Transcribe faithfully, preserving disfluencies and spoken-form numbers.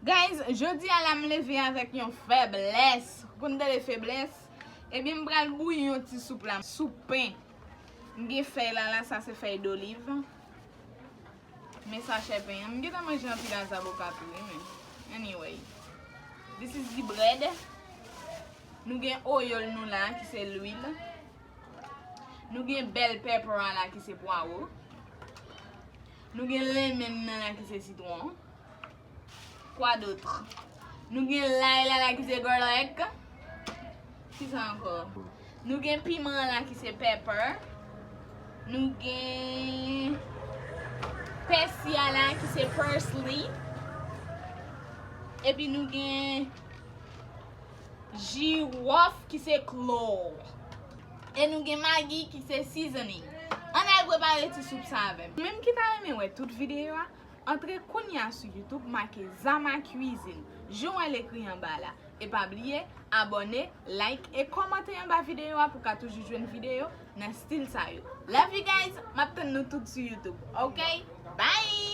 Guys, jodi a la m leve avèk yon feblès. Ou konn tande feblès? Ebyen, m pral bouyi yon ti soup la. Soup pen. M gen fèy la, la, sa se fèy doliv. Men sachè pen an. M gentan manje anpil a zaboka tou, wi, men. Anyway. This is the bread. Nou gen oil nou la, ki se lwil. Nou gen bell pepper la, ki se pwawo. Nou gen lemon nan la, ki se sitwon. Quoi d'autre? Nou gen lay la, la, ki se garlic. Kisa ankò? Nou gen piman la, ki se pepper. Nou gen pèsi a la, ki se parsley. Epi nou gen jiwòf, ki se clove. E nou gen magi, ki se seasoning. Ann al prepare ti soup sa avè m. Menm ki ta renmen wè tout videyo a, antre kounye a sou YouTube, make Zama Cuisine. Jan w wè l ekri anba la. E pa bliye, abòne, like e kòmante anba videyo a pou w ka toujou jwenn videyo nan stil sa yo. Love you guys, m ap tann nou tout sou YouTube. Ok? Bye!